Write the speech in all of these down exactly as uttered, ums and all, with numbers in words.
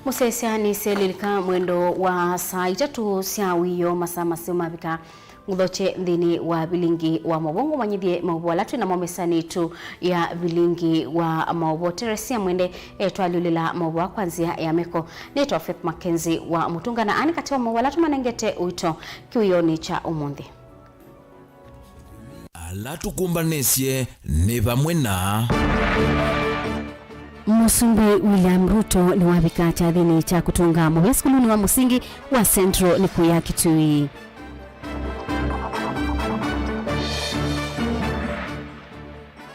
Mũsyaĩĩsya nĩsyaĩlĩlĩka mwendo wa saa itatũ sya wĩoo, masaa maseo mavika. Ngũthokye nthĩnĩ wa vilingi wa maũvoo, ngũmanyĩthye maũvoo ala twĩ namo mesanĩ yitũ ya vilingi wa maũvoo. Teresia Mwende etwalyũlĩla maũvoo kwa nzĩa ya meko. Nĩtawa Faith Mackenzie wa Mũtunga, na anĩ katĩ wa maũvoo ala tũmanengete ũito kĩwĩonĩ kya ũmũnthĩ. Ala tũkũmbanĩsye nĩ vamwe na Mũsumbĩ William Ruto nĩwavika kyathĩnĩ kya kũtũnga mũvea sukulunĩ wa mũsingi wa Central nĩ kũya Kitui.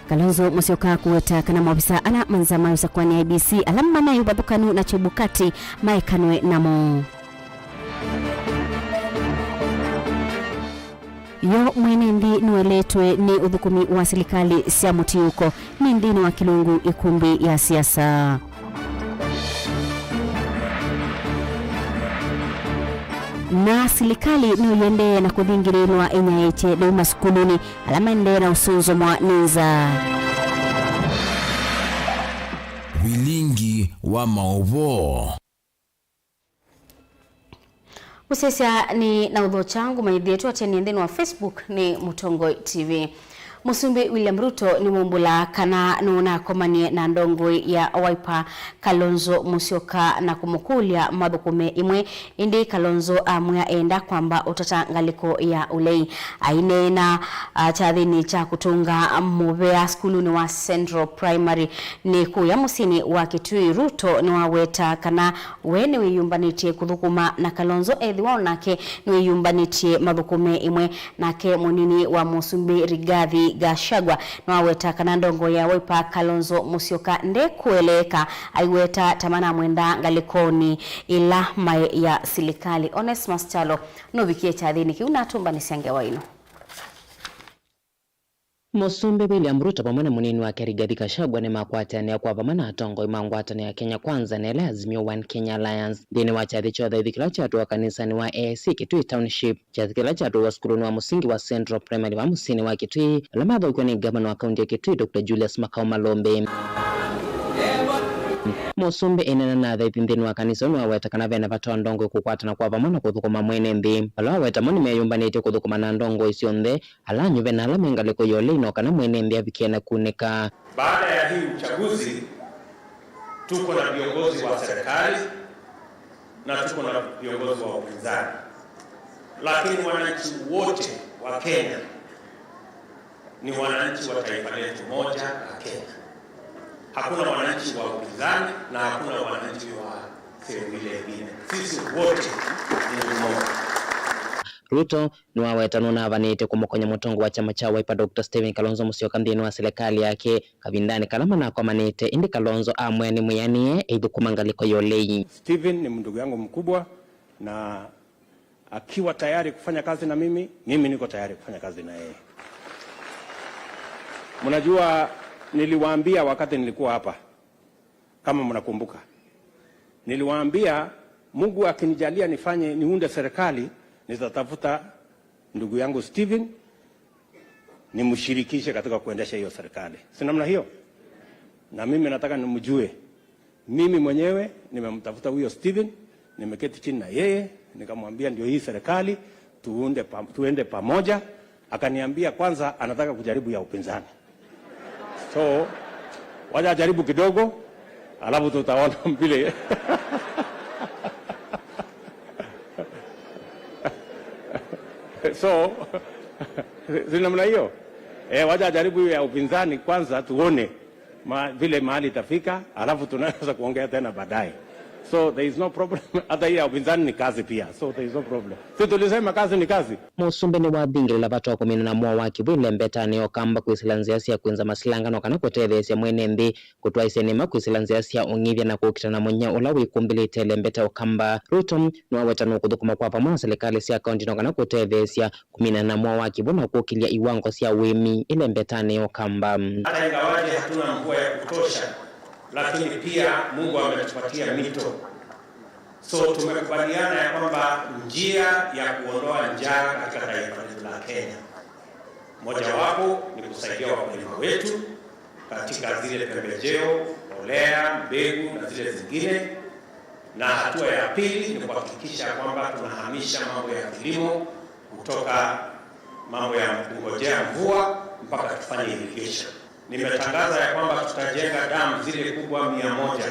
Kalonzo Musyoka kũweta kana maovisa ala manza ma ũsakũani I E B C ala manaĩ ũvathũkanu na Chebukati maekanwe namo. Yo mwene nthĩ nũeletwe nĩ ũthũkũmi wa silikalĩ sya mũtiũko nĩ nthĩnĩ wa kĩlungu ĩkumbi ya siasa. Na silikalĩ no ĩendee na kũthingĩlĩĩlwa ĩnyaĩĩkye lĩu masukulunĩ ala maendee na ũsũnzũmwa nĩ nzaa. Vilingi wa maũvoo. Mũsyaĩĩsya nĩ na ũthokya ngũmanyĩthye twatĩanĩe nthĩnĩ wa Facebook nĩ Mũtongoi T V. Mũsumbĩ William Ruto nĩwaumbũla kana nũnakomanie na ndongoi ya Wiper Kalonzo Musyoka na kũmũkũlya mathũkũme imwe, ĩndĩ Kalonzo amwĩa eenda kwamba ũtata ngalĩko ya ũlei. Aineena, a, kyathĩnĩ kya kũtũnga mũvea sukulunĩ wa Central Primary nĩ kũya mũsyĩnĩ wa Kitui, Ruto nĩwaweta kana we nĩwĩyũmbanĩtye kũthũkũma na Kalonzo ethĩwa onake nĩwĩyũmbanĩtye mathũkũme imwe. Nake mũnini wa mũsumbĩ Rigathi Gachagua nĩwaweta kana ndongoi ya Wiper Kalonzo Musyoka ndekũeleeka, aiweta ta manamwenda ngalĩkonĩ ĩla maĩ ya silikalĩ. Onesmus Kyalo nũvikie kyathĩnĩ kĩu na atũmbanĩsya ngewa ĩno. Mũsumbĩ William Ruto vamwe na mũnini wake Rigathi Gachagua nĩmakwatanĩa kwa vamwe na atongoi ma ngwatanĩo ya Kenya Kwanza na ĩla ya Azimio One Kenya Alliance nthĩnĩ wa kyathĩ kya ũthaithi kĩla kyatũwa kanisanĩ wa A I C Kitui Township. Kyathĩ kĩla kyatũwa sukulunĩ wa mũsingi wa Central Primary va mũsyĩnĩ wa Kitui, vala mathaũkiwe nĩ ngavana wa kaunti ya Kitui, Doctor Julius Makau Malombe. Mũsumbĩ aineena na athaithi nthĩnĩ wa kanisa ũũ nĩwaweta kana vena vata wa ndongoi kũkwatana kwa vamwe na kũthũkũma mwene nthĩ, vala waweta mo nĩmeyũmbanĩtye kũthũkũma na ndongoi syonthe, ala anyuve na ala me ngalĩko ya ũlei, no kana mwene nthĩ avikĩe na kunĩka. Baada ya hii uchaguzi, tuko na viongozi wa serikali na tuko na viongozi wa upinzani, lakini wananchi wote wa Kenya ni wananchi wa taifa letu moja la Kenya. Hakuna wananchi wa upinzani na hakuna wananchi wa sehemu ile ingine. Sisi wote ni mmoja. Ruto nĩwaweta nũnavanĩte kũmũkony'a mũtongoi wa kyama kya Wiper, Doctor Stephen Kalonzo Musyoka nthĩnĩ wa silikalĩ yake kavindanĩ kala manakomanĩte, ĩndĩ Kalonzo amwĩa nĩ mwĩanĩe eithũkũma ngalĩko ya ũlei. Stephen ni ndugu yangu mkubwa, na akiwa tayari kufanya kazi na mimi, mimi niko tayari kufanya kazi na yeye. Mnajua, niliwaambia wakati nilikuwa hapa, kama mnakumbuka, niliwaambia Mungu akinijalia nifanye, niunde serikali, nitatafuta ndugu yangu Stephen nimshirikishe katika kuendesha hiyo serikali. Si namna hiyo? Na mimi nataka nimjue. Mimi mwenyewe nimemtafuta huyo Stephen, nimeketi chini na yeye, nikamwambia ndio hii serikali, tuunde pa-, tuende pamoja. Akaniambia kwanza anataka kujaribu ya upinzani. So, wacha ajaribu kidogo, alafu tutaona vile. So, si namna hiyo? Eh, wacha ajaribu hiyo ya upinzani kwanza tuone ma-, vile mahali itafika, alafu tunaweza kuongea tena baadaye. So, there is no problem. Hata hii ya upinzani ni kazi pia. So, there is no problem. Si tulisema kazi ni kazi? Mũsumbĩ nĩwathingĩlĩla vata wa kũmina na mũao wa kĩwĩu ĩlembetanĩ ya Ũkamba kwĩsĩla nzĩa sya kwĩnza masilangano kana kũtetheesya mwene nthĩ kũtwaĩsya nĩma kwĩsĩla nzĩa sya ũng'ithya na kũkita na mũnyao ũla wĩkumbĩlĩte ĩlembeta ya Ũkamba. Ruto nĩwaweta nũkũthũkũma kwa vamwe na silikalĩ sya kaunti no kana kũtetheesya kũmina na mũao wa kĩw'ũ na kũkĩlya iwango sya ũĩmi ĩlembetanĩ ya Ũkamba. Hata ingawaje hatuna mvua ya kutosha, lakini pia Mungu ametupatia mito. So, tumekubaliana ya kwamba njia ya kuondoa njaa katika taifa letu la Kenya, mojawapo ni kusaidia wakulima wetu, katika zile pembejeo, mbolea, mbegu na zile zingine, na hatua ya pili ni kuhakikisha kwamba tunahamisha mambo ya kilimo kutoka mambo ya kungojea mvua mpaka tufanye irrigation. Nimetangaza ya kwamba tutajenga dam zile kubwa mia moja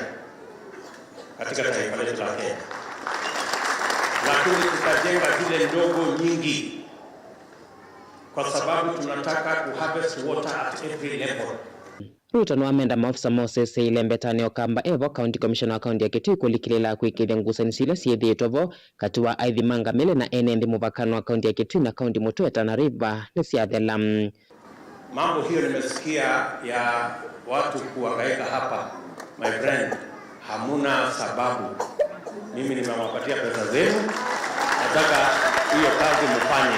katika taifa letu la Kenya, lakini tutajenga zile ndogo nyingi kwa sababu tunataka kuharvest water at every level. Ruto nĩwamenda maofisa ma ũseseĩ ĩlembetanĩ ya Ũkamba e vo County Commissioner wa kaunti ya Kitui kũlikĩlĩĩla kwĩkĩĩthya ngusanĩsyo ila syĩthĩĩtwe vo katĩ wa aithi ma ngamĩle na ene nthĩ mũvakanĩ wa kaunti ya Kitui na kaunti mũtwe ya Tana River nĩsyathela. Mambo hiyo nimesikia ya watu kuhangaika hapa, my friend, hamuna sababu. Mimi nimewapatia pesa zenu, nataka hiyo kazi mfanye.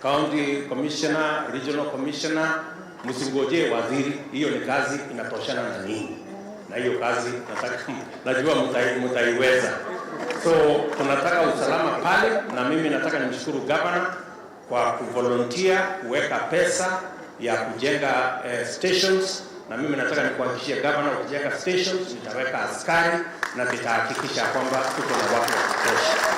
County Commissioner, Regional Commissioner, msingojee waziri, hiyo ni kazi inatoshana na nyinyi. Na hiyo kazi nataka, najua mtai-, mtaiweza. So, tunataka usalama pale, na mimi nataka nimshukuru governor kwa kuvolunteer kuweka pesa ya kujenga, eh, stations, na mimi nataka nikuhakikishie governor, ukijenga stations, nitaweka askari na nitahakikisha kwamba tuko na watu wa kutosha.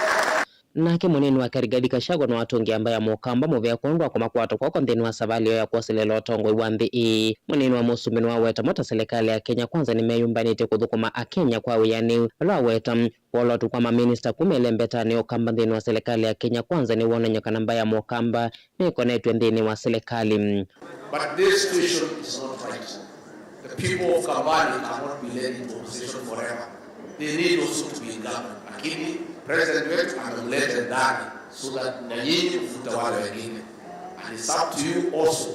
Nake mũnini wake Rigathi Gachagua nĩwatũngĩe amba ya Mũkamba mũvea kwondũ wa kũmakwata kw'oko nthĩnĩ wa savalĩ yoo ya kwoselela ũtongoi wa nthĩ ĩĩ. Mũnini wa Mũsumbĩ nĩwaweta mo ta silikalĩ ya Kenya Kwanza nĩmeyũmbanĩtye kũthũkũma Akenya kwa wĩanĩu, vala waweta kwolotw'a kwa maminista kuma ĩlembetanĩ ya Ũkamba nthĩnĩ wa silikalĩ ya Kenya Kwanza nĩwonany'a kana mbaĩ ya Mũkamba nĩkonetw'e nthĩnĩ wa silikalĩ. But this situation is not right. The people of Kambani cannot be led into opposition forever. They need also to be in government. Lakini president wetu amemleta ndani so that na nyinyi mvute wale wengine. And it's up to you also.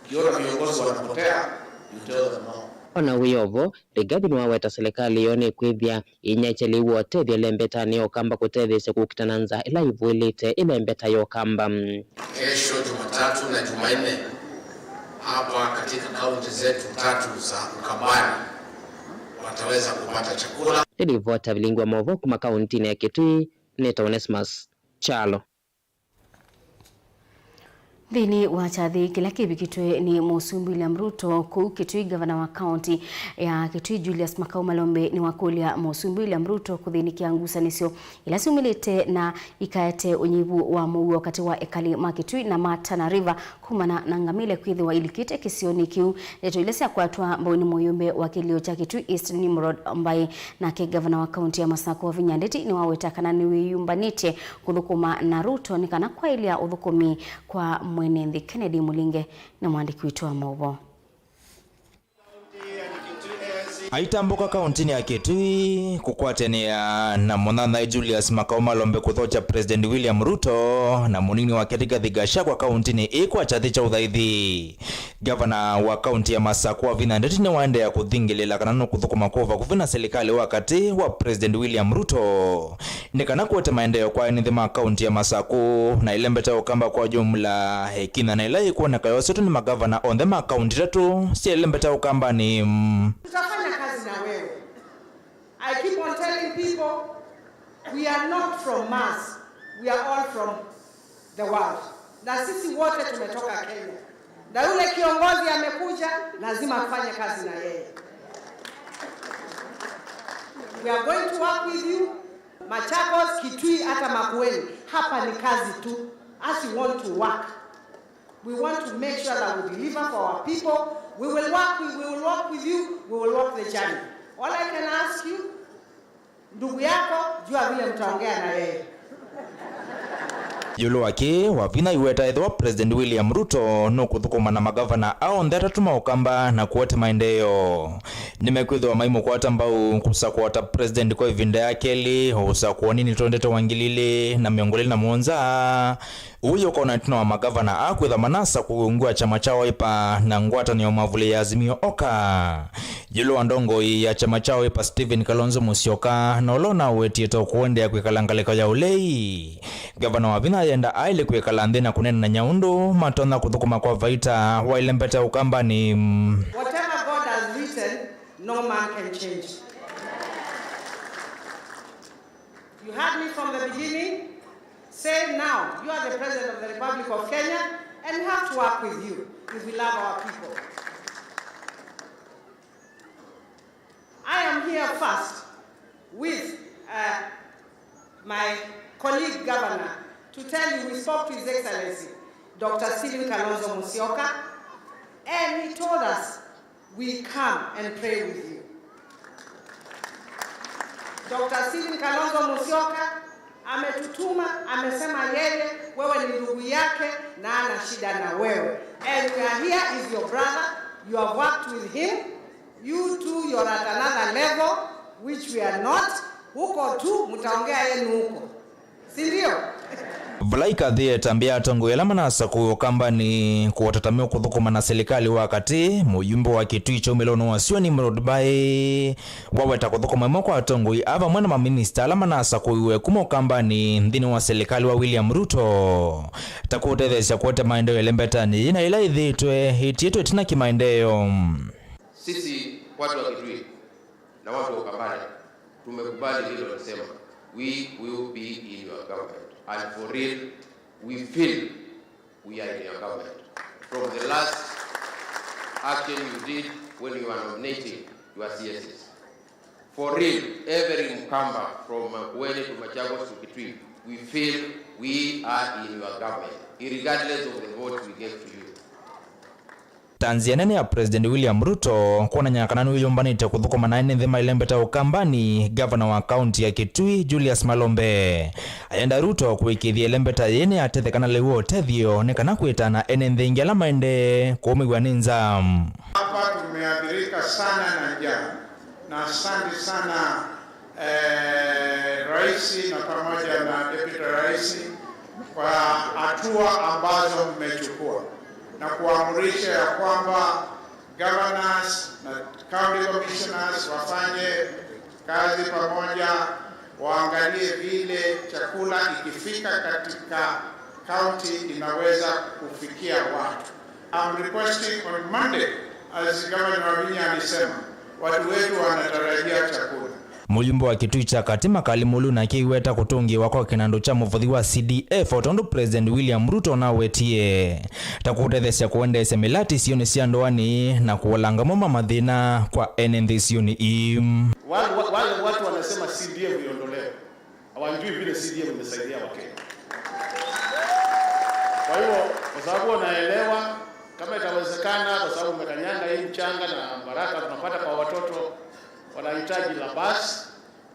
Ukiona viongozi wanapotea, you tell them no. Ona wĩ o vo, Rigathi nĩwaweta silikalĩ yoo nĩkwĩthĩa ĩinyakya lĩu wa ũtethyo ĩlembetanĩ ya Ũkamba kũtetheesya kũkita na nzaa ĩla ĩvũĩlĩte ĩlembeta ya Ũkamba. Kesho Jumatatu na Jumanne, hapa katika kaunti zetu tatu za Ukambani, wataweza kupata chakula. Nĩ livoti ya vilingi wa maũvoo kuma kauntinĩ ya Kitui, nĩtawa Onesmus Kyalo. Nthĩnĩ wa kyathĩ kĩla kĩvikĩtwe nĩ Mũsumbĩ William Ruto kũu Kitui, ngavana wa kaunti ya Kitui Julius Makau Malombe nĩwakũlya Mũsumbĩ William Ruto kũthĩnĩkĩa ngusanĩsyo ila syumĩlĩte na ikaete ũnyivu wa mũuo katĩ wa ekali ma Kitui na ma Tana River kumana na ngamĩle kwĩthĩwa ilikĩte kĩsionĩ kĩu. Ndeto ila syakwatwa mbau nĩ mũyũmbe wa kĩlĩo kya Kitui East Nimrod Mbai. Nake ngavana wa kaunti ya Masakũ Wavinya Ndeti nĩwaweta kana nĩwĩyũmbanĩtye kũthũkũma na Ruto nĩ kana kwaĩlya ũthũkũmi kwa mwene nthĩ. Kennedy Mũlinge nĩ mwandĩki witũ wa maũvoo. Aitambũka kauntinĩ ya Kitui kũkwatanĩa na mũnyanyae Julius Makau Malombe kũthokya President William Ruto na mũnini wake Rigathi Gachagua kauntinĩ ĩĩ kwa kyathĩ kya ũthaithi. Ngavana wa kaunti ya Masakũ Wavinya Ndeti nĩwaendeea kũthingĩlĩĩla kana nũkũthũkũma kwa vakuvĩ na silikalĩ wa katĩ wa President William Ruto nĩ kana kũete maendeeo kwa ene nthĩ ma kaunti ya Masakũ na ĩlembeta ya Ũkamba kwa jumla, ĩkinyana ĩla ĩkwoneka yosetwe nĩ magavana onthe ma kaunti itatũ sya ĩlembeta ya Ũkambanĩ. Tutafanya kazi na wewe. I keep on telling people, we are not from Mars. We are all from the world. Na sisi wote tumetoka Kenya. Na yule kiongozi amekuja, lazima tufanye kazi na yeye. We are going to work with you. Machakos, Kitui, hata Makueni. Hapa ni kazi tu. As you want to work. We want to make sure that we deliver for our people. We will work with, we will work with you. We will walk the journey. All I can ask you, ndugu yako, jua vile mtaongea na yeye. Ĩũlũ wa kĩĩ, Wavinya aiweta ethĩwa President William Ruto nũkũthũkũma na magavana onthe atatũ ma Ũkamba na kũete maendeeo. Nĩmekwĩthĩwa maimũkwata mbau kũsakũa ta president kwa ĩvinda ya kelĩ, ũsakũanĩ nĩ twendete wa ngili ilĩ na mĩongo ĩlĩ na mũonza. Ũu ũkaona ĩtina wa magavana aa kwĩtha manasakũa ungu wa kyama kya Wiper na ngwatanĩo mavulĩ ya Azimio Oka. Ĩũlũ wa ndongoi ya kyama kya Wiper Stephen Kalonzo Musyoka, na ũla ũnawetie ta ũkũendeea kwĩkala ngalĩko ya ũlei, ngavana Wavinya ayenda aĩle kwĩkala nthĩ na kũneenany'a ũndũ matonya kũthũkũma kwa vaita wa ĩlembeta ya Ũkambanĩ. Whatever God has written, no man can change. You heard me from the beginning. Say now, you are the President of the Republic of Kenya, and we have to work with you if we love our people. first with, uh, my colleague governor to tell you we spoke to His Excellency Doctor Stephen Kalonzo Musyoka, and he told us, "We come and pray with you." Doctor Stephen Kalonzo Musyoka ametutuma, amesema yeye, wewe ni ndugu yake na ana shida na wewe. And we are here, is your brother, you have worked with him, you too, you're at another level, which we are not. Huko tu, mtaongea yenu huko. Si ndio? Vala ikathi ĩtambya atongoi ala manasakũĩwa Ũkambanĩ kũwata ta meũkũthũkũma na silikalĩ wa katĩ, mũyumbe wa Kitui kya umĩlonĩ wa sua Nimrod Mbai waweta kũthũkũma ĩmwe kwa atongoi aa vamwe na maminista ala manasakũĩwe kuma Ũkambanĩ nthĩnĩ wa silikalĩ wa William Ruto ta kũtetheesya kũete maendeeo ĩlembetanĩ yĩĩ na ĩla ĩthĩĩtwe ĩtiĩtwe ĩtina kĩmaendeeo. Sisi watu wa Kitui na watu wa Ukambani, tumekubali vile walisema, "We will be in your government." And for real, we feel we are in your government. From the last action you did when you were nominating your C Ss. For real, every Mkamba from Makueni to Machakos to Kitui, we feel we are in your government, irregardless of the votes we gave to you. Ta nzĩa nene ya President William Ruto kwonany'a kana nĩwĩyũmbanĩtye kũthũkũma na ene nthĩ mailembeta Ũkambanĩ, ngavana wa kaunti ya Kitui, Julius Malombe, ayenda Ruto kũĩkĩĩthya ĩlembeta yĩĩ nĩyatetheka na lĩu wa ũtethyo nĩ kana kwĩtana ene nthĩ ingĩ ala maendee kũũmĩw'a nĩ nzaa. Hapa tumeathirika sana na njaa, na asante sana eh, rais na pamoja na deputy rais kwa hatua ambazo mmechukua na kuamrisha ya kwamba governors na county commissioners wafanye kazi pamoja, waangalie vile chakula ikifika katika county inaweza kufikia watu. I'm requesting on Monday, as Governor Wavinya alisema, watu wetu wanatarajia chakula. Mũyumbe wa Kitui kya Katĩ Makali Mulu nake aiweta kũtũngĩĩwa kwa kĩnandũ kya mũvũthi wa C D F, o tondũ President William Ruto nawetie ta kũtetheesya kũendeesya mĩlatĩ isionĩ sya ndũanĩ na kũolanga mo ma mathĩna kwa ene nthĩ isionĩ ii. Wale, wale watu wanasema C D F iondolewe. Hawajui vile C D F imesaidia Wakenya. Kwa hivyo, kwa sababu wanaelewa, kama itawezekana, kwa sababu umekanyanga hii mchanga na baraka tunapata kwa watoto, wanahitaji la basi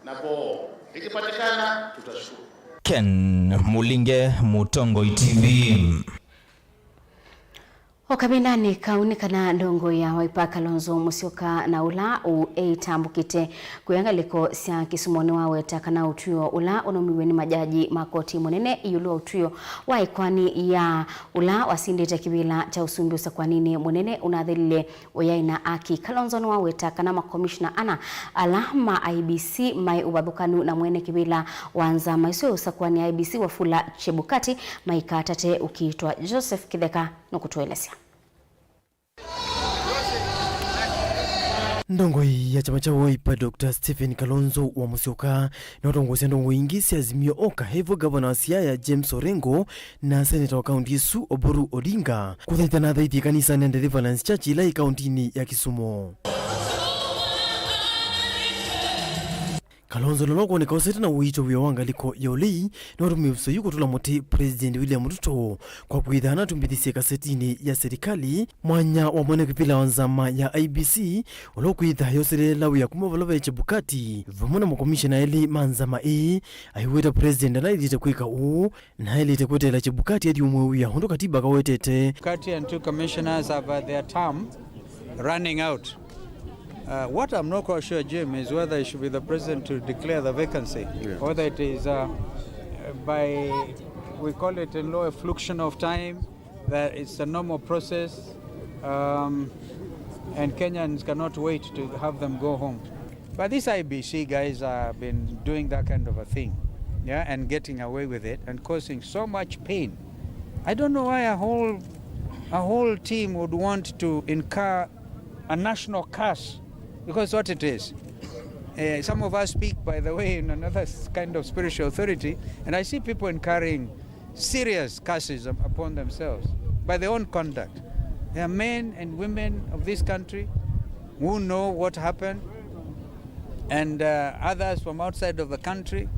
na boo. Ikipatikana, tutashukuru. Ken Mulinge, Mũtongoi T V. O kavindanĩ kau nĩ kana ndongoi ya Wiper Kalonzo Musyoka na ũla ũũ eitambũkĩte kũya ngalĩko sya Kisumu nĩwaweta kana ũtw'ĩo ũla ũnaumiw'e nĩ majaji ma koti mũnene ĩũlũ wa ũtw'ĩo wa ĩkoani ya ũla wasindĩte kĩvĩla kya ũsumbĩ ũsakwaninĩ mũnene ũnathelile ũyaĩ na aki. Kalonzo nĩwaweta kana makomishona ana ala ma I E B C maĩ ũvathũkanu na mwene kĩvĩla wa nzama ĩsu ya ũsakũani ya I E B C Wafula Chebukati maikatate ũkiitwa. Joseph Kĩtheka nũkũtũelesya. Ndongoi ya kyama kya Wiper, Doctor Stephen Kalonzo wa Musyoka, nĩwatongoesya ndongoi ingĩ sya Azimio oka evo ngavana wa Siaya James Orengo na seneta wa kaunti ĩsu Oburu Odinga kũthaitha na athaithi ĩkanisanĩ ya Deliverance Church ĩla yĩ kauntinĩ ya Kisumu. Kalonzo, ũla ũkwoneka ũsete na ũito wĩa wa ngalĩko ya ũlei, nĩwatũmie ũseo yu kũtũla mũtĩ President William Ruto kwa kwĩtha anatumbĩthisye kasetinĩ ya serikali mwanya wa mwene kĩvĩla wa nzama ya I E B C, ũla ũkwĩtha yoseleela wĩa kuma vala ve Chebukati vamwe na makomishena elĩ ma nzama ĩĩ. Aiweta President ala aĩlĩte kwĩka ũu, na aĩlĩte kweteela Chebukati athyũmũe wĩa ũndũ katiba kawetete. Chebukati and two commissioners have, uh, their term running out. Uh, what I'm not quite sure, Jim, is whether it should be the president to declare the vacancy, yeah, or whether it is, uh, by, we call it in law, a fluxion of time, that it's a normal process, um, and Kenyans cannot wait to have them go home. But these I E B C guys have been doing that kind of a thing, yeah, and getting away with it and causing so much pain. I don't know why a whole, a whole team would want to incur a national curse, because what it is. Uh, some of us speak, by the way, in another s-, kind of spiritual authority, and I see people incurring serious curses up-, upon themselves by their own conduct. There are men and women of this country who know what happened. And uh, others from outside of the country.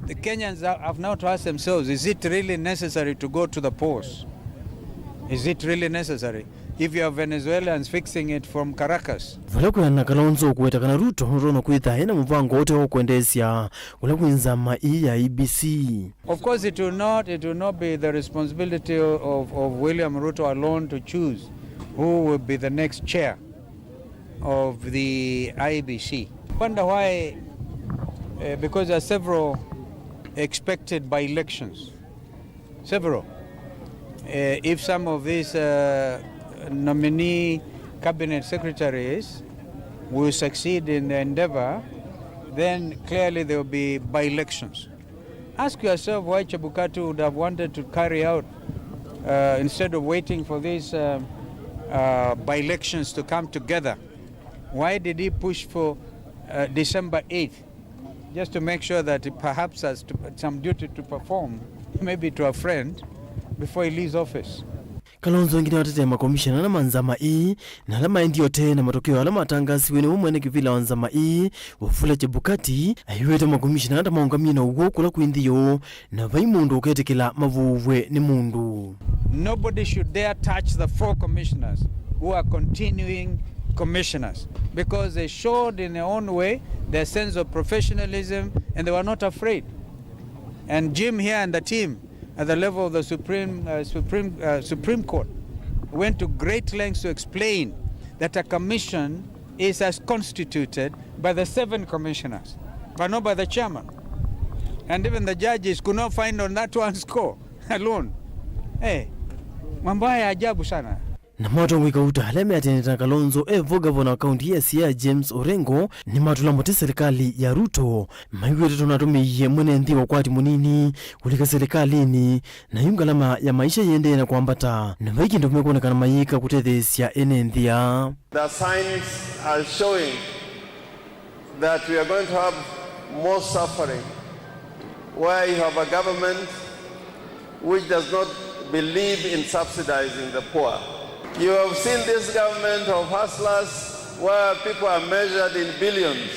The Kenyans ha- have now to ask themselves, is it really necessary to go to the polls? Is it really necessary if you have Venezuelans fixing it from Caracas? Vala kwĩana na Kalonzo kũweta kana Ruto nũtonya kwĩtha ena mũvango ũte wa kwendeesya kũla kwĩ nzama ii ya I E B C. Of course, it will not, it will not be the responsibility of, of William Ruto alone to choose who will be the next chair of the I E B C. Wonder why, uh, because there are several expected by-elections. Several. Uh, if some of these uh, nominee cabinet secretaries will succeed in the endeavor, then clearly there will be by-elections. Ask yourself why Chebukati would have wanted to carry out, uh, instead of waiting for these uh, uh, by-elections to come together, why did he push for uh, December eighth, just to make sure that he perhaps has to, some duty to perform, maybe to a friend, before he leaves office? Kalonzo ĩngĩ nĩwatetee makomishana na manzama ii na ala maendie ũtee na matokeo ala matangasiwe nĩwe mwene kĩvĩla wa nzama ii, Wafula Chebukati, aiweta makomishana ata maũngamie na ũw'o kũla kwĩ nthĩ yoo, na vai mũndũ ũketĩkĩla mavũvw'e nĩ mũndũ. Nobody should dare touch the four commissioners who are continuing commissioners, because they showed in their own way their sense of professionalism, and they were not afraid. And Jim here and the team at the level of the Supreme, uh, Supreme, uh, Supreme Court went to great lengths to explain that a commission is as constituted by the seven commissioners, but not by the chairman. And even the judges could not find on that one score alone. Hey, mambo haya ya ajabu sana. Namo atongoi kauta ala meatĩanĩte na Kalonzo e vo ngavana wa kaunti ya Siaya James Orengo nĩmatũla mũtĩ silikalĩ ya Ruto, maiw'ĩte tondũ natũmĩie mwene nthĩ wa ũkwati mũnini kũlika silikalĩnĩ, na yu ngalama ya maisha yĩendee na kwambata, na vai kĩndũ mekwonekana mayĩka kũtetheesya ene nthĩ aa. The signs are showing that we are going to have more suffering, where you have a government which does not believe in subsidizing the poor. You have seen this government of hustlers, where people are measured in billions.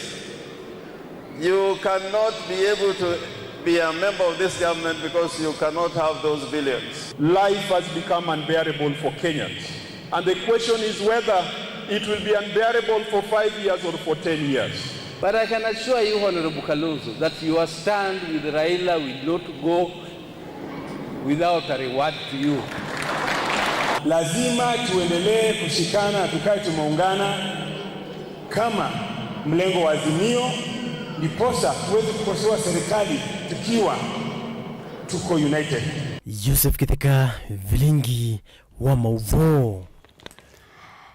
You cannot be able to be a member of this government because you cannot have those billions. Life has become unbearable for Kenyans. And the question is whether it will be unbearable for five years or for ten years. But I can assure you, Honorable Kalonzo, that your stand with Raila will not go without a reward to you. Lazima tuendelee kushikana, tukae tumeungana kama mlengo wa Azimio, ndiposa tuweze kukosoa serikali tukiwa tuko united. Joseph Kitheka, Vilingi wa Mauvoo.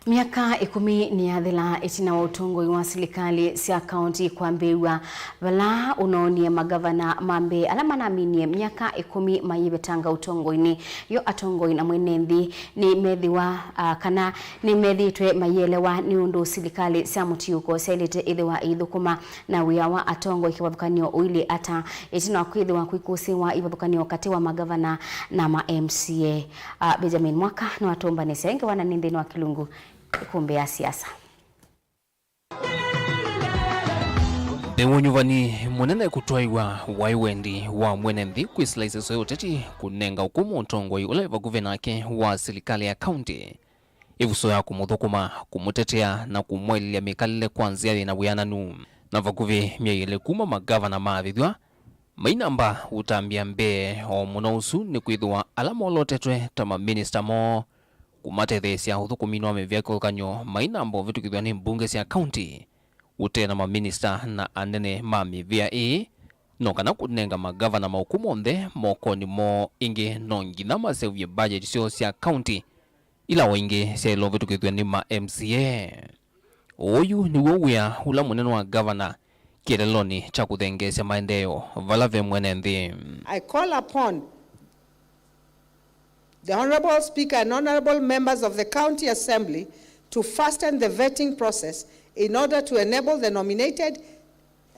Myaka ĩkũmi nĩyathela ĩtina wa ũtongoi wa silikalĩ sya kaunti kwambĩĩw'a, vala ũnoonie magavana ma mbee ala manaminie myaka ĩkũmi mayĩvetanga ũtongoinĩ. Yo atongoi na mwene nthĩ nĩmethĩwa, ah, kana nĩmethĩĩtwe mayĩelewa nĩ ũndũ silikalĩ sya mũtiũko syaĩlĩte ĩthĩwa iithũkũma na wĩa wa atongoi kĩvathũkany'o ũilyĩ ata, ĩtina wa kwĩthĩwa kwĩkũsĩĩwa ivathũkany'o katĩ wa magavana na ma M C A. Ah, Benjamin Mwaka nĩwatũmbanĩsya ĩngĩ wana nĩ nthĩnĩ wa kĩlungu ĩkũmbĩ ya siasa. Nĩ ũnyuvani mũnene kũtwaĩwa waĩ wendi wa mwene nthĩ kwĩsĩla ĩseso ya ũteti kũnenga ũkũmũ ũtongoi ũla wĩ vakuvĩ nake wa silikalĩ ya kaunti, ĩvuso ya kũmũthũkũma, kũmũtetea na kũmwaĩlĩlya mĩkalĩle kwa nzĩa yĩ na wĩananu. Na vakuvĩ myei ĩlĩ kuma magavana maavĩthw'a, mainamba ũtambya mbee o mũno ũsu nĩ kwĩthĩwa ala molotetwe ta maminista moo kũmatetheesya ũthũkũminĩ wa mĩvĩa kĩvathũkany'o mainamba ũvĩtũkĩthw'a nĩ mbunge sya kaunti, ũtee na maminista na anene ma mĩvĩa ĩĩ, no kana kũnenga magavana maũkũmũ onthe mokonĩ moo. Ĩngĩ no nginya maseũvye mbajeti syoo sya kaunti, ila o ĩngĩ syaĩle ũvĩtũkĩthw'a nĩ ma M C A. Ũyũ nĩw'o wĩa ũla mũnene wa ngavana kĩeleelonĩ kya kũthengeesya maendeeo vala ve mwene nthĩ. I call upon the Honorable Speaker and Honorable Members of the County Assembly to fasten the vetting process in order to enable the nominated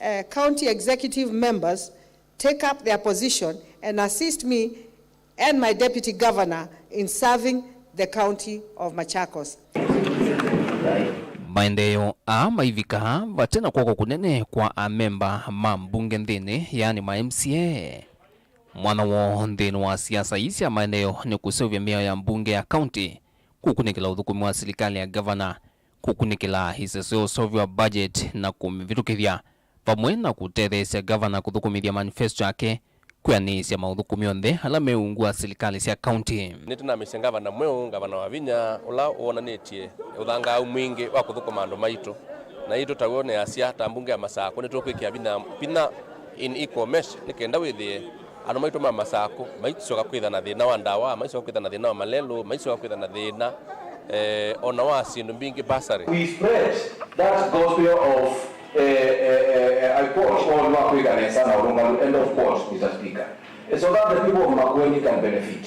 uh, county executive members take up their position and assist me and my deputy governor in serving the county of Machakos. Maendeeo aa maivika vate na kw'oko kũnene kwa amemba ma mbunge nthĩnĩ, yaani ma M C A. Mwanya woo nthĩnĩ wa siasa ii sya maendeeo nĩ kũseũvya mĩao ya mbunge ya kaunti, kũkunĩkĩla ũthũkũmi wa silikalĩ ya ngavana, kũkunĩkĩla isese ũseũvyo wa budget na kũmĩvĩtũkĩthya, vamwe na kũtetheesya ngavana kũthũkũmĩthya manifesto yake, kwĩanĩĩsya maũthũkũmi onthe ala me ungu wa silikalĩ sya kaunti. Nĩtũnamĩsye ngavana mweũ, ngavana wa vinya, ũla wonanĩtye ũthangaau mwingĩ wa kũthũkũma andũ maitũ. Na itũ ta w'o nĩasya, ta mbunge ya Masakũ, nĩtũkwĩkĩa vinya, vinya in equal measure, nĩ kenda wĩthĩe andũ maitũ ma Masakũ maisyoka kwĩtha na thĩna wa ndawa, maisyoka kwĩtha na thĩna wa malelũ, maisyoka kwĩtha na thĩna, eh, ona wa syĩndũ mbingĩ, bursary. We spread that gospel of, eh, eh, eh, eh, I quote, "Ũndũ wa kwĩka nesa na ũlũngalu," end of quote, Mister Speaker. Eh, so that the people of Makueni can benefit.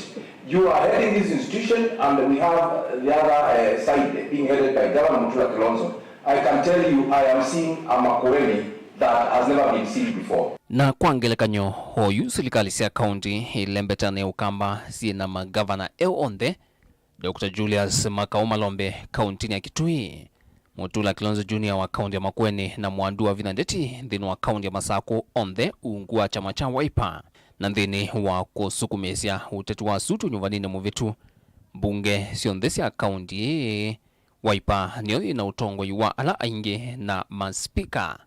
You are heading this institution, and we have the other, eh, side being headed by Governor Mutula Kilonzo. I can tell you, I am seeing a Makueni that has never been seen before. Na kwa ngelekany'o, oyu silikalĩ sya kaunti ilembetane ũkamba syĩ na magavana eũ onthe, Doctor Julius Makau Malombe kauntinĩ ya Kitui, Mutula Kilonzo Junior wa kaunti ya Makueni, na Mwandu wa Vinya Ndeti nthĩnĩ wa kaunti ya Masakũ, onthe ungu wa kyama kya Wiper. Na nthĩnĩ wa kũsukumĩĩsya ũteti wa sutu nyuvaninĩ mũvĩtu, mbunge syonthe sya kaunti ĩĩ, Wiper nĩyo yĩ na ũtongoi wa ala aingĩ na maspika.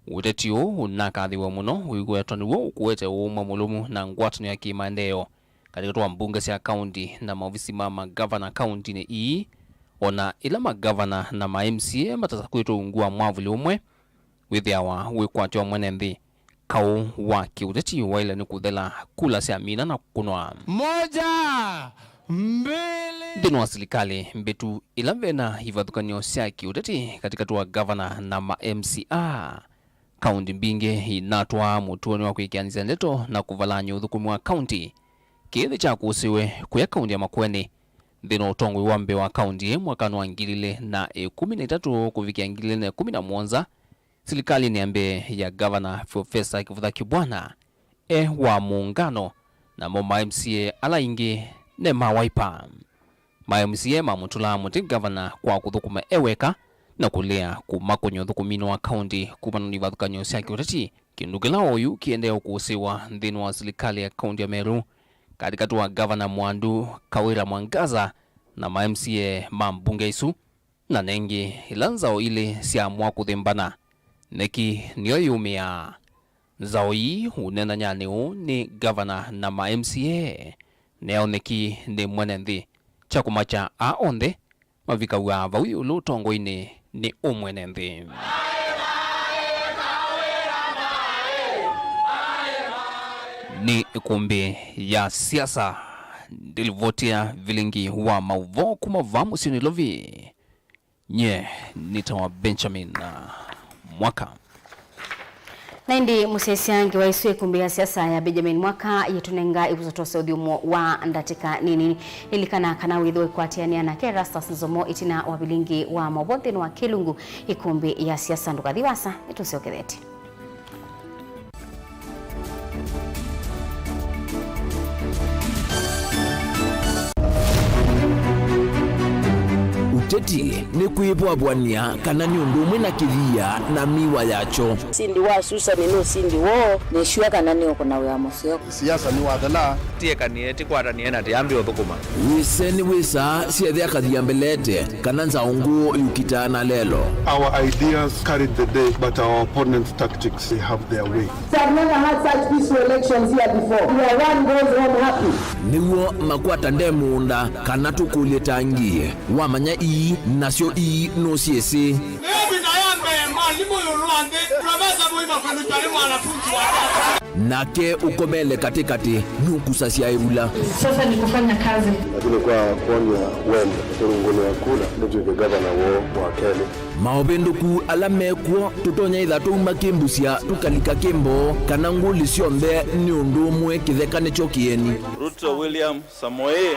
Ũteti ũũ ũnakathĩwe mũno wĩw'ĩtwa nĩw'o ũkũete ũũmwe mũlũmu na ngwatanĩo ya kĩmaendeeo katĩkatĩ wa mbunge sya kaunti na maovisi ma magavana kauntinĩ ii, o na ĩla magavana na ma M C A matasakwĩtwe ungu wa mwavuli ũmwe, wĩthĩawa wĩkwatyo wa mwene nthĩ. Kaũ wa kĩũteti waĩle nĩ kũthela kula sya mina na kũkũnwa. Moja, mbili. Nthĩnĩ wa silikalĩ mbĩtu ĩla vena ivathũkany'o sya kĩũteti katĩkatĩ wa ngavana na ma M C A, kaunti mbingĩ inatwaa mũtuonĩ wa kwĩkĩanĩsya ndeto na kũvalany'a ũthũkũmi wa kaunti. Kĩĩ nĩ kyakũsĩwe kũya kaunti ya Makueni nthĩnĩ wa ũtongoi wa mbee wa kaunti ĩĩ mwakanĩ wa ngili ilĩ na ĩkũmi na itatũ kũvikĩa ngili ilĩ na ĩkũmi na mũonza, silikalĩnĩ ya mbee ya ngavana Profesa Kivutha Kibwana e wa mũũngano, namo ma M C A ala aingĩ nĩ ma Wiper. Ma M C A mamũtũlaa mũtĩ ngavana kwa kũthũkũma e weka na kũlea kũmakũny'a ũthũkũminĩ wa kaunti kumana na ivathũkany'o sya kĩũteti, kĩndũ kĩla oyu kĩendee ũkũsĩĩwa nthĩnĩ wa silikalĩ ya kaunti ya Meru katĩkatĩ wa ngavana Mwandu Kawira Mwangaza na ma M C A ma mbunge isu. Na nengĩ, ĩla nzaũ ilĩ syaamũa kũthĩmbana, nĩkĩ nĩyo yumĩaa? Nzaũ ii ũneenanyanĩ ũũ nĩ ngavana na ma M C A, neo nĩkĩ nĩ mwene nthĩ? Kya kũmakya, aa onthe mavikaw'a vau ĩũlũ ũtongoinĩ nĩ ũ mwene nthĩ? Nĩ ĩkũmbĩ ya siasa, ndĩlivotia vilingi wa maũvoo kuma vaa mũsyĩ Nairobi. Nye nĩtawa Benjamin, uh, Mwaka. Na ĩndĩ mũsyaĩĩsya ngewa ĩsu ya ĩkũmbĩ ya siasa ya Benjamin Mwaka yĩtũnenga ĩvuso twose ũthyũmũo wa ndatĩka nini. Lilikana kana wĩthĩwe ũikwatĩanĩa nake Erastus Nzomo ĩtina wa vilingi wa maũvoo nthĩnĩ wa Kĩlungu ĩkũmbĩ ya siasa. Ndũkathi wasa, nĩtũsyokethete. Ũteti nĩ kwĩvwavw'ania kana nĩ ũndũ ũmwe na kĩthia na mĩwa yakyo. Ũsindi wa Susan nĩ ũsindi woo, nĩsua kana nĩũkũna wĩa mũseo. Siasa nĩ wathela. Tiekanie, tikwatanĩe na tiambe ũthũkũma. Wĩse nĩ wĩsaa syethe akathia mbelete. Kana nzaũ ngũũ yũkitaa na lelo. Our ideas carried the day, but our opponents' tactics, they have their way. I've never had such peaceful elections here before, where one goes home happy. Nĩw'o makwata nde mũũnda, kana tũkũlye tangi. Wamanya ii, nasyo ii nũsyĩsĩ. Ĩyo vita ya mbee, mwalimũ ĩũlũ wa nthĩ, profesa mũima kwĩlutwa nĩ mwanafunzi wake. Nake ũkomele katĩkatĩ nũkusasya ĩvula. Sasa ni kufanya kazi. Lakini kwa kuonia wendo, kũrũngũnĩa kura, ndũtw'ĩke ngavana woo wa kelĩ. Maũvĩndũku ala mekw'o, tũtonya ĩtha twauma kĩmbusya, tũkalika kĩmboo, kana ngũlĩ syonthe nĩ ũndũ ũmwe, kĩtheka nĩkyo kĩeni. Ruto William Samoei.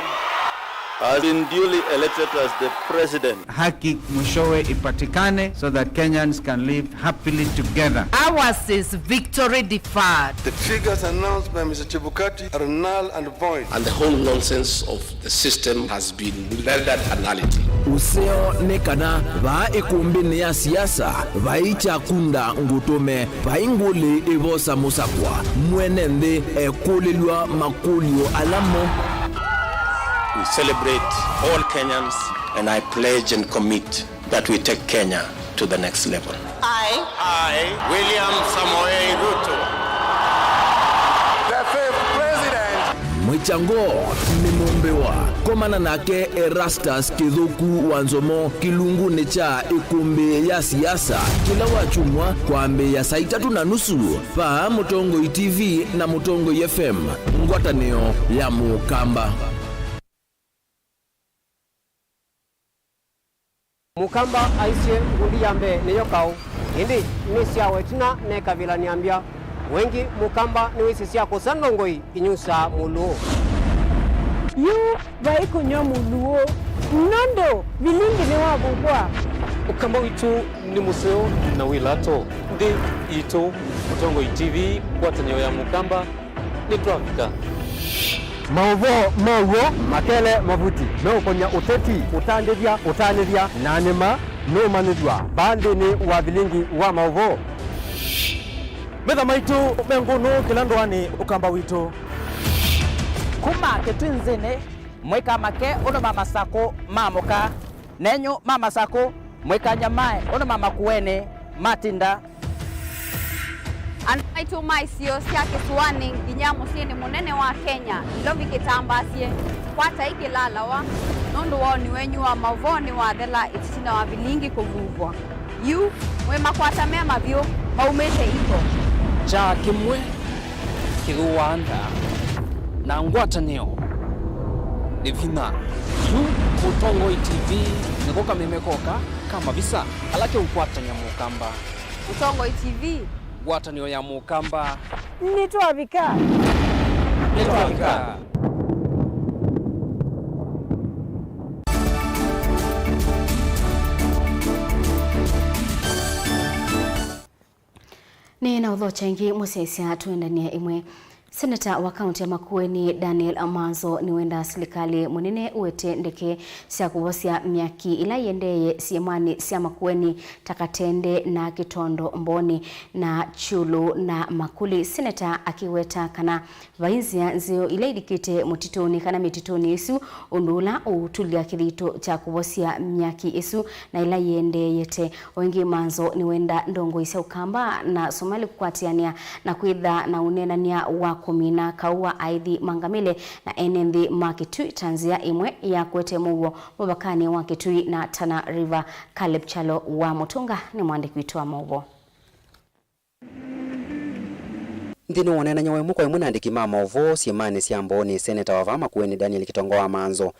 has been duly elected as the president. Haki mwishowe ipatikane so that Kenyans can live happily together. Ours is victory deferred. The figures announced by Mister Chebukati are null and void. And the whole nonsense of the system has been rendered a nullity. Ũseo nĩ kana vaa ĩkũmbĩnĩ ya siasa vai kyakunda ngũtũme, vai ngũlĩ ĩvosa mũsakwa, mwene nthĩ ekũlĩlw'a makũlyo ala mo. We celebrate all Kenyans, and I pledge and commit that we take Kenya to the next level. I, I, William Samoei Ruto, the fifth president. Mwĩkyango nĩ mũmbĩwa. Komana nake Erastus Kĩthũku wa Nzomo kĩlungunĩ kya ĩkũmbĩ ya siasa kĩla wakyumwa kwambĩĩa saa itatũ na nusu vaa Mũtongoi T V na Mũtongoi F M, ngwatanĩo ya Mũkamba. Mũkamba aisye, ngundi ya mbee nĩyo kaũ, ĩndĩ nĩsyawa ĩtina mekavĩlanĩa mbya. Wengĩ Mũkamba nĩwĩsĩ sya kũsa ndongoi inyusaa mũlũũ. Yu vai kũnyw'a mũlũũ, nũndũ vilingi nĩwavuvwa. Ũkamba witũ nĩ mũseo na wĩ lato. Nthĩ yitũ, Mũtongoi T V, ngwatanĩo ya Mũkamba. Nĩtwavika. Maũvoo ma w'o, makele, mavuti meũkony'a ũteti, ũtandĩthya, ũtanĩthya, na nĩma nũũmanyĩthw'a vaa nthĩnĩ wa vilingi wa maũvoo. Metha maitũ me ngũnũ kĩla ndũanĩ, Ũkamba witũ. Kuma Kĩtwinzĩnĩ, mũikamake ũndũ ma Masakũ maamũka. Nenyu ma Masakũ, mũikanyamae ũndũ ma Makueni matinda. Andũ maitũ ma isio sya kĩsũanĩ nginya mũsyĩnĩ mũnene wa Kenya, Nairobi kĩtambaasye, kwatai kĩlalawa, nũndũ woni wenyu wa maũvoo nĩwathela ĩtina wa vilingi kũvuvwa. Yu, mwĩ makwata me mavyũ, maumĩte iko. Kyaa kĩmwe kĩthũaa nda, na ngwatanĩo nĩ vinya. Yu Mũtongoi T V nĩko kameme koka ka mavisa ala keũkwatany'a Mũkamba. Mũtongoi T V. Ngwatanĩo ya Mũkamba. Nĩtwavika. Nĩtwavika. Nĩ na ũthokya ĩngĩ mũsyaĩĩsya tũendanie ĩmwe. Seneta wa kaũntĩ ya Makueni, Daniel Manzo, nĩwenda silikalĩ mũnene ũete ndeke sya kũvosya myaki ĩla ĩendeeye syĩmanĩ sya Makueni ta Katende na Kĩtondo, Mbooni na Kyulu na Makuli. Seneta akĩweta kana vai nzĩa nzeo ila ilikĩte mũtitũnĩ kana mĩtitũnĩ ĩsu, ũndũ ũla ũũtulya kĩthito kya kũvosya myaki ĩsu na ĩla ĩendeeyete. O ĩngĩ, Manzo nĩwenda ndongoi sya Ũkamba na Somali kũkwatĩanĩa na kwĩtha na ũneenany'a wa kũmina kaũ wa aĩthi ma ngamĩle na ene nthĩ ma Kitui ta nzĩa ĩmwe ya kũete mũuo mũvakanĩ wa Kitui na Tana River. Caleb Kyalo wa Mũtũnga nĩ mwandĩki witũ wa maũvoo. Nthĩnĩ wa ũneenany'a wa ĩmwe kwa ĩmwe na andĩki ma maũvoo syĩmanĩ sya Mbooni, seneta wa vaa Makueni Daniel Kitongo wa Manzo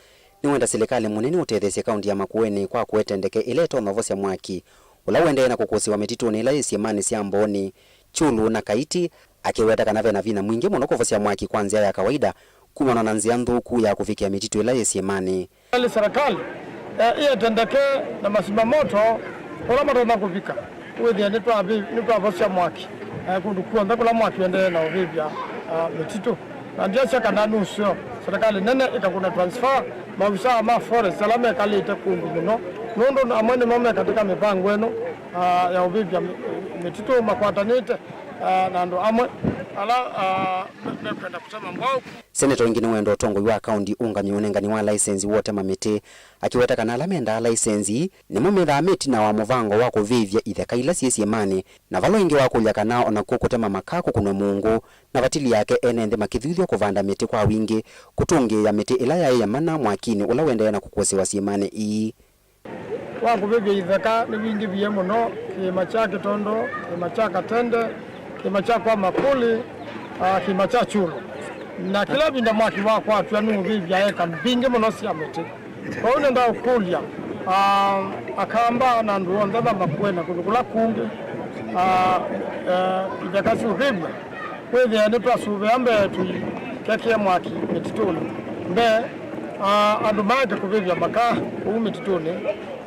nĩwenda silikalĩ mũnene ũtetheesye kaũntĩ ya Makueni kwa kũete ndeke ĩla ĩtonya ũvosya mwaki ũla ũendee na kũkũsĩĩwa mĩtitũnĩ ĩla yĩ syĩmanĩ sya Mbooni, Kyulu na Kaiti, akĩweta kana ve na vinya mwingĩ mũno kũvosya mwaki kwa nzĩa ya kawaida kumana na nzĩa nthũku ya kũvikĩa mĩtitũ ĩla yĩ syĩmanĩ. Serikali, serikali, eh, ĩete ndeke na masima moto ũla matonya kũvika, wĩthĩe nĩtwavi-, nĩtwavosya mwaki, eh, kũndũ kw'onthe kũla mwaki ũendee na ũvĩvya, ah, mĩtitũ. Na ndyasya kana nũseo serikali nene ĩkakũna transfer maovisaa ma forest ala mekalĩte kũndũ mũno, nũndũ amwe nĩmo me katĩka mĩvango ĩno, ah, ya ũvĩvya mĩ-, mĩtitũ makwatanĩte, ah, na andũ amwe ala, ah, me-, mekwenda kũtema mbwaũ. Seneta ũngĩ nĩwenda ũtongoi wa kaũnti ũngamye ũnengani wa laisenzi wa ũtema mĩtĩ, akĩweta kana ala mendaa laisenzi nĩmo methaa me ĩtina wa mũvango wa kũvĩvya itheka ila syĩ syĩmanĩ, na vala ũingĩ wakũlya kana o nakw'o kũtema makaa kũkũnwe mũũngũ, na vatili yake ene nthĩ makĩthuthw'a kũvanda mĩtĩ kwa wingĩ kũtũngĩĩa mĩtĩ ĩla yaĩ ya mana mwakinĩ ũla ũendee na kũkũsĩĩwa syĩmanĩ ii. Wa kũvĩvya itheka nĩwingĩvie mũno kĩĩma kya Kĩtondo, kĩĩma kya Katende, kĩĩma kya kwa Makũlĩ, ah, kĩĩma kya Kyũlũ. Na kĩla ĩvinda mwaki wakwatw'a nũũvĩvya eka mbingĩ mũno sya mĩtĩ. Kwoou nenda ũkũlya, ah, Akamba na andũ onthe ma Makueni na kũndũ kũla kũngĩ, ah, eh, itheka syũvĩvw'a, wĩthĩe nĩtwasũvĩa mbee tũikekĩe mwaki mĩtitũnĩ mbee. A, andũ maeke kũvĩvya makaa kũu mĩtitũnĩ.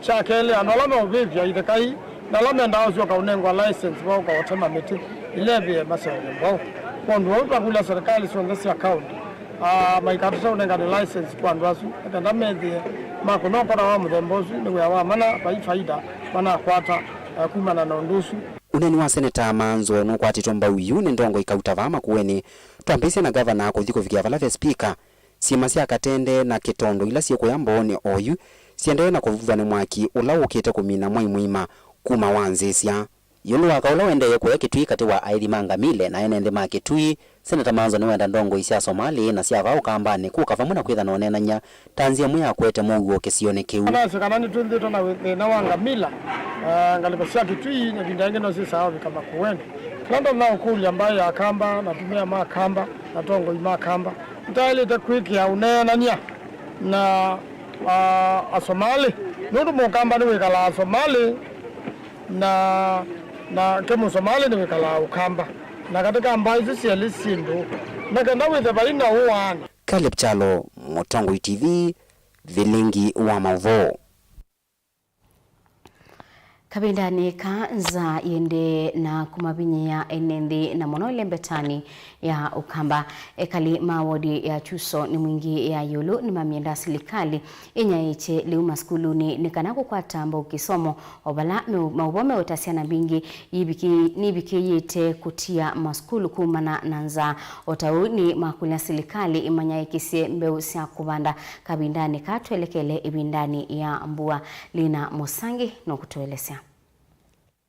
Kya kelĩ, andũ ala meũvĩvya ithekai na ala mendaa ũsyoka ũnengwa license maũka ũtema mĩtĩ ila ĩvĩe maseũvye mbwaũ. Kwondũ ũu, twakũlya serikali syonthe sya kaũnti, a, maikatate ũnengane license kwa andũ asu, nĩ kenda methĩe makũnokota wa mũthemba ũsu nĩ wĩa wa mana, vai faida manakwata, a, kumana na ũndũ ũsu. Ũneeni wa Seneta Manzo nũkwatĩtwe mbau yu nĩ ndongoi kauta vaa Makueni, twambĩĩsye na ngavana kũthi kũvikĩa vala ve spika. Syĩma sya Katende na Kĩtondo ila syĩ kũya Mbooni oyu siendee na kũvuvwa nĩ mwaki ũla wũkĩte kũmina mwai mũima kuma wanzĩĩsya. Ĩũlũ wa kaũ ũla ũendee kũya Kitui katĩ wa aĩthi ma ngamile na ene nthĩ ma Kitui, Seneta Manzo nĩwenda ndongoi sya Somalĩ na sya vaa Ũkambanĩ kũka vamwe na kwĩtha na ũneenany'a ta nzĩa ĩmwe ya kũete mũuo kĩsionĩ kĩu. Anasya kana nĩtwĩthĩĩtwe na thĩna wa ngamila, ah, ngalĩko sya Kitui, na ĩvinda yĩngĩ no syĩsaa ũvika Makueni. Kĩla ndonya ũkũlya mbaĩ ya Kamba na atumĩa ma Kamba na atongoi ma Kamba, nĩtaĩlĩte kwĩkĩa ũneenany'a na, ah, Asomalĩ, nũndũ Mũkamba nĩwĩkalaa Asomalĩ na, na Kĩmũsomalĩ nĩwĩkalaa Ũkamba, na katĩ ka mbaĩ isu syelĩ syĩ ndũũ, na kenda wĩthe vai na ũwaani. Caleb Kyalo, Mũtongoi T V, Vilingi wa Maũvoo. Kavindanĩ ka nzaa yĩendee na kũmavinyĩĩa ene nthĩ, na mũno ĩlembetani ya Ũkamba. Ekali ma wodi ya Kyuso nĩ Mwingi ya ĩũlũ nĩmamyenda silikalĩ ĩnyaĩĩkye lĩu masukulunĩ nĩ kana kũkwata mbau kĩsomo, o vala meu-, maũvoo meũta syana mbingĩ yiviki-, nivikĩĩte kũtia masukulu kumana na nzaa. O ta ũu nĩmakũlya silikalĩ ĩmanyaĩĩkĩsye mbeũ sya kũvanda kavindanĩ kaa twelekele ĩvindanĩ ya mbua. Lina Mũsangi nũkũtũelesya.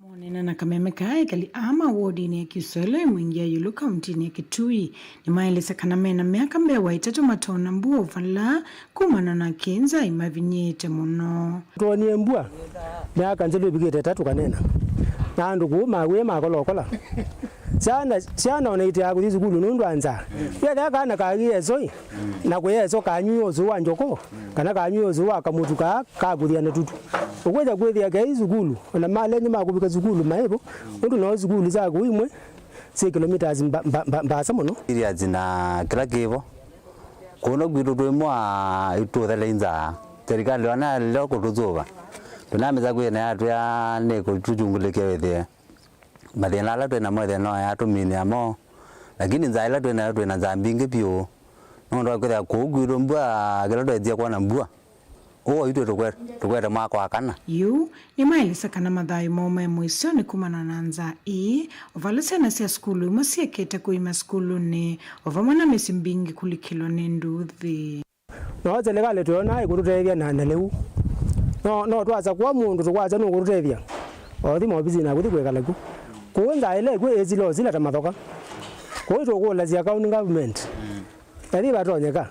Monena na kameme kaa, ekali aa ma wodinĩ ya Kiswele, Mwingi ya ĩũlũ kauntinĩ ya Kitui, nĩmaelesya kana mena myaka mbee wa ĩtatũ matoona mbua ũvala kumana na kĩnza ĩmavinyĩĩte mũno. Twonie mbua myaka nzelu ĩvikĩte ĩtatũ kanena, na andũ kũu mawĩe makolokola. Syana, syana ona iteaa kũthi sukulu nũndũ wa nzaa. Yethĩa kana kagĩe ĩsoi, na kũya ĩso kanyw'e ũsũũ wa njoko, kana kanyw'e ũsũũ wa kamũtu kaa kakũthĩa na tutu. Ũkwĩtha kwĩthĩa kei sukulu, ona malenye ma kũvika sukulu maĩ vo, ũndũ no sukulu sya kũu imwe syĩ kilometres mba-, mba-, mba-, mbasa mũno. Iriazi na kĩla kĩ vo. Kũno kwitũ twĩ mwa itũthelei nzaa. Serikali ona yalile kũtũsũva. Tũnamĩsa kwĩna yatwĩa nĩ kũtũkyungũlĩkya wĩthĩe. Mathĩna ala twĩ namo ĩthĩna no yatũminĩa mo, lakini nzaa ĩla twĩ nayo, twĩ na nzaa mbingĩ vyũ, nũndũ wa kwĩthĩa kũu kwitũ mbua, kĩla tweetie kwona mbua, ũũ oyu twĩ tũkwe-, tũkwete mwaka wa kana. Yu nĩmaelesya kana mathayũ moo me mũisyonĩ kumana na nzaa ĩĩ, o vala syana sya sukulu imwe syĩkĩte kũima sukulunĩ, o vamwe na mĩsyĩ mbingĩ kũlikĩlwa nĩ nduthi. No silikalĩ tũyonaa ĩkũtũtethya na, na lĩu. No, no twasakũa mũndũ tũkwasya nũkũtũtethya, othi maovisinĩ na kũthi kwĩkala kw'o. Kũu nzaa ĩla ĩkw'o ĩsilosila ta mathoka. Kũu tũkũlasya county government, ethĩ vatonyeka.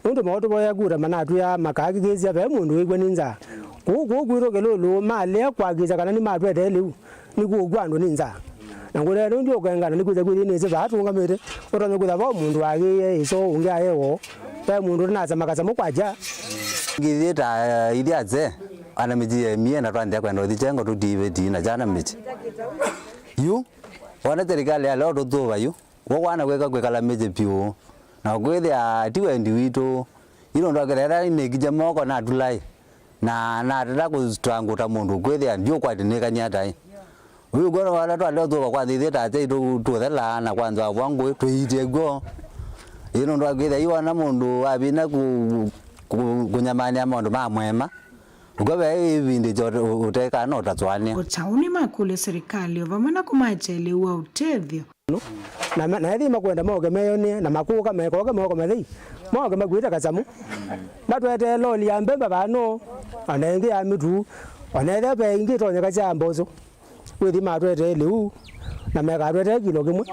Nũndũ maũtũvoya kura manatwĩa makahakikisha ve mũndũ wĩkw'a nĩ nzaa. Kũu, kũu kwitũ Kĩlũlũ malea kuhakikisha kana nĩmatwetee lĩu. Nĩkũkw'a andũ nĩ nzaa. Na ngũlea nũndũ ũkengana nĩkwĩtha kwĩthĩ nĩsĩ vaa tũũngamĩte, ũtonya kwĩtha vau mũndũ waagĩĩe ĩso ũngĩ aĩ woo. Ve mũndũ ũtanasema kasamũ kwakya. Ngĩthiĩ ta, eh, ithyĩ asee, ana mĩsyĩ yemie na twanthĩa kwenda ũthi kyengo tũtiĩvĩtii na kyana mĩsyĩ. Yu, wona serikali ya leo tũtũva yu, wokwana kwĩka kwĩkala mĩsyĩ vyũ. Na ũkwĩthĩa ti wendi witũ. Yu nũndũ wa kwĩthĩa nĩkĩkye moko natulai. Na natata kũtwangũta mũndũ kwĩthĩa ndiũkwatĩnĩkany'a ataĩ. Ũyũ kwona wala twalea ũthũka kwa nthĩthĩ ta asyai tũ-, tũthelaa na kwa nzwavwa ngũĩ twĩitie kw'o. Ĩ nũndũ wa kwĩthĩa yu wona mũndũ wavina kũ-, kũ-, kũnyamanĩa maũndũ ma mwema. Ũkavea ĩvindĩ kya ũte-, ũtekaa na ũtasũanĩa. O ta ũu nĩmakũlya serikali o vamwe na kũmaetea lĩu wa ũtethyo. Na ma-, na ethĩ makwenda moke meyonee, na makũka mekoke moko mathei, moke makuĩte kasamũ. Matwetee loli ya mbemba vano, ona ĩngĩ ya mĩtu, ona ethĩa ve ĩngĩ ĩtonyeka sya mboso. Wĩthi matwetee lĩu, na mekatwetee kilo kĩmwe.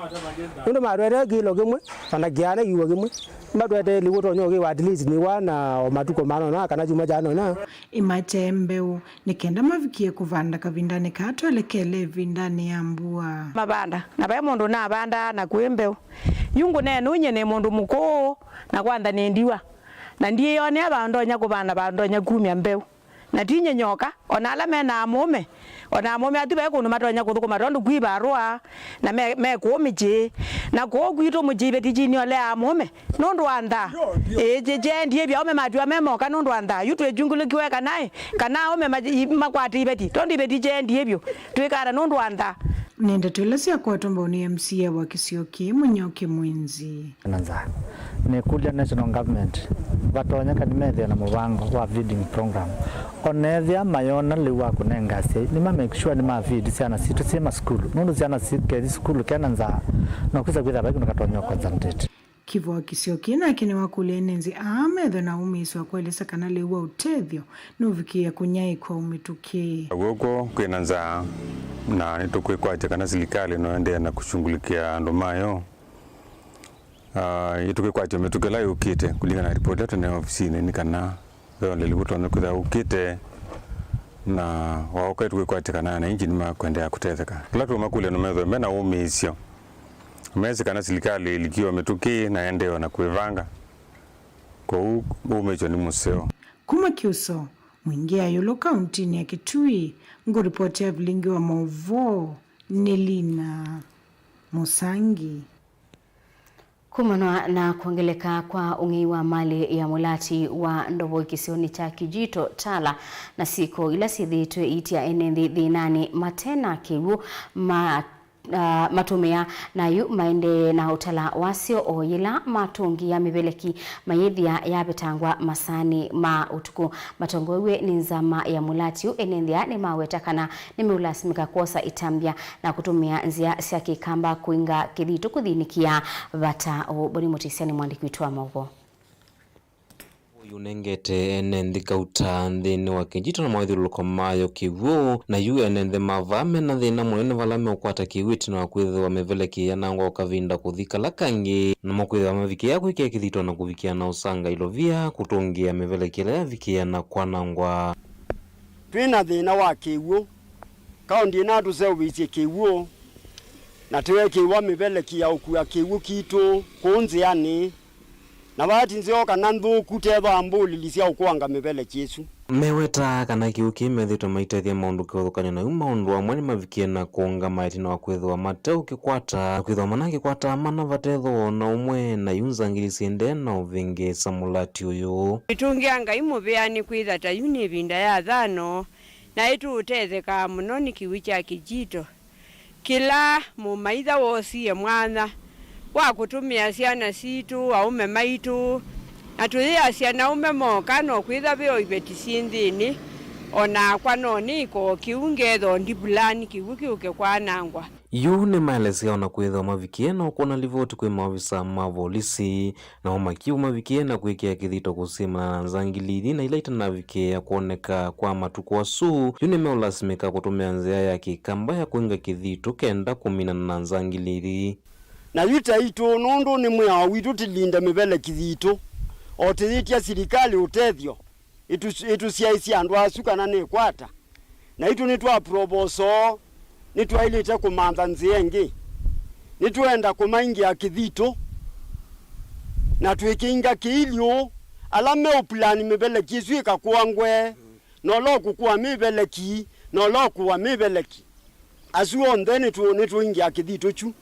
Nũndũ matwetee kilo kĩmwe, ona kĩana kiuo kĩmwe. Matwetee lĩu ũtonya ũkĩwa at least nĩwa na o matukũ manona kana kyumwa kyanona. Ĩmatee mbeũ, nĩ kenda mavikie kũvanda kavindanĩ kaa twelekele ĩvindanĩ ya mbua. Mavanda, na ve mũndũ ũnavandaa na kwĩ mbeũ. Yu ngũneena ũu nyie nĩ mũndũ mũkũũ, na kwantha nĩ ndiwa, na ndiĩyonea vandũ ndonya kũvanda, vandũ ndonya kumya mbeũ. Na ti nye nyoka, o na ala me na amũũme, o na amũũme atu ve kũndũ matonya kũthũkũma tondũ kwĩ varũa, na me, me kũũ mĩsyĩ. Na kũũ kwitũ mũsyĩ iveti syiniolea amũũme nũndũ wa nthaa. Ĩĩ, kye-, kyeendie vyũ, aũme matiwa me moka nũndũ wa nthaa. Yu twĩkyungũlĩkiwe kana ĩ, kana aũme ma-, i-, makwate iveti, tondũ iveti kyeendie vyũ, twĩkata nũndũ wa nthaa. Nĩ ndeto ila syakwatwa mbau nĩ M C A wa kĩsio kĩĩ, Mũnyoki Mwinzi. Na nzaa. Nĩkũlya national government, vatonyeka nĩmethĩe na mũvango wa feeding program. O na ethĩa mayona lĩu wa kũnenga asyai, nĩma make sure nĩma feed syana sitũ syĩ masukulu. Nũndũ syana sikethi sukulu kena nzaa, no kwĩsa kwĩthĩa vai kĩndũ katonya concentrate. Kĩvwa kĩsio kĩĩ nake nĩwakũlya ene nzĩ aa methwe na ũmĩĩsyo wa kũelesya kana lĩu wa ũtethyo nũvikĩĩa kũnyaĩĩkw'a ũmĩtũkĩ. W'o kw'o kwĩ na nzaa, na nĩtũkwĩkwatya kana silikalĩ no ĩendee na kũshughulikia andũ mayo. Ah, ĩtũkwĩkwatya mĩtũkĩ ĩla yũkĩte kũlingana na ripoti ĩla tũnee ofisinĩ nĩ kana ve ũleli ũtonya kwĩthĩwa ũkĩte, na waũka ĩtũkwĩkwatya kana anainji nĩmakũendeea kũtetheka. Kĩla tũũmakũlya no methwe me na ũmĩĩsyo, mesĩ kana silikalĩ ĩlikiwe mĩtũkĩ na ĩendee na kwĩvanga. Kwoou ũmĩĩsyo nĩ mũseo. Kuma Kyuso, Mwingĩ ya Ĩũlũ kauntinĩ ya Kitui, ngũripoti ya vilingi wa maũvoo nĩ Lina Mũsangi. Kumanwa na kwongeleka kwa ũng'ei wa malĩ ya mũlati wa ndovo kĩsionĩ kya Kijito, Tala, na syĩko ila syĩthĩĩtwe iitia ene nthĩ thĩnanĩ mate na kĩw'ũ ma, ah, matũmĩa, na yu maendee na ũtala wasyo o yĩla matũngĩa mĩveleki mayĩthĩa yavetangwa masaanĩ ma ũtukũ. Matongoew'e nĩ nzama ya mũlati ũũ, ene nthĩ aa nĩmaweta kana nĩmeũlasimĩka kwosa ĩtambya na kũtũmĩa nzĩa sya kĩkamba kũinga kĩthitũ kũthĩnĩkĩa vata ũũ. Boni Mũtĩsya nĩ mwandĩki witũ wa maũvoo. Ũyu ũnengete ene nthĩ kauta nthĩnĩ wa Kijito na mawĩthyũlũlũko mayo kĩw'ũ, na yu ene nthĩ ma vaa mena thĩna mũnene vala meũkwata kĩw'ũ ĩtina wa kwĩthĩwa mĩveleki yanangwa o kavinda kũthi kala kangĩ, namo kwĩthĩwa mavikĩĩa kwĩkĩa kĩthito na kũvikĩa na ũsanga ilovia kũtũngĩa mĩveleki ĩla yavikĩĩa na kwanangwa. Twĩ na thĩna wa kĩw'ũ. Kaũnti ĩno tũseũvĩsye kĩw'ũ, na tũyekĩĩwa mĩveleki ya ũkua kĩw'ũ kitũ kũu nzĩanĩ, na vaa ti nzeo kana nthũku tethwa mbũlĩli sya ũkũanga mĩveleki ĩsu. Mewetaa kana kĩw'ũ kĩĩ methĩĩtwe maitethya maũndũ kĩvathũkany'o, na yu maũndũ amwe nĩmavikie na kũũngama ĩtina wa kwĩthĩwa mateũkĩkwata, na kwĩthĩwa manakĩkwata mana vate thooa o na ũmwe, na yu nzangili syĩendee na ũvĩngĩĩsa mũlati ũyũ. Nĩtũngĩa Ngai mũvea nĩkwĩtha ta yu nĩ ĩvinda ya thano, na ĩtũũtethekaa mũno nĩ kĩw'ũ kya Kijito, kĩla mũmaitha woosie mwanya wa kũtũmĩa syana sitũ, aũme maitũ, na tũyĩasya na aũme moka, no kwĩtha ve o iveti syĩ nthĩnĩ, o nakwa no nĩĩka o kĩu, ngetha o ndivulani kĩw'ũ kĩũke kwanangwa. Yu nĩmaelesya o na kwĩthĩwa mavikie na ũkũna livoti kwĩ maovisa ma volisi, namo makiw'ũ mavikie na kwĩkĩa kĩthito kũsyĩmana na nzangili ithi na ila itanavikĩĩa kwoneka kwa matukũ asu. Yu nĩmeũlasimĩka kũtũmĩa nzĩa ya kĩkamba ya kũinga kĩthito kenda kũminana na nzangili ithi. Na yu ta itũ, nũndũ nĩ mwĩao witũ tũlinde mĩveleki yitũ, o tũyĩtya silikalĩ ũtethyo, ĩtũ-, ĩtũsyaĩĩsye andũ asu kana nĩkwata. Naitũ nĩtwaprovosa oo, nĩtwaĩlĩte kũmantha nzĩa ĩngĩ. Nĩtwenda kũmaingĩa kĩthito, na twĩkĩinga kĩilyũ, ala meũpulani mĩveleki ĩsu ĩkakũangwe, na ũla ũkũkũa mĩveleki, na ũla ũkũa mĩveleki. Asu onthe nĩtũ-, nĩtũingĩa kĩthito kyu.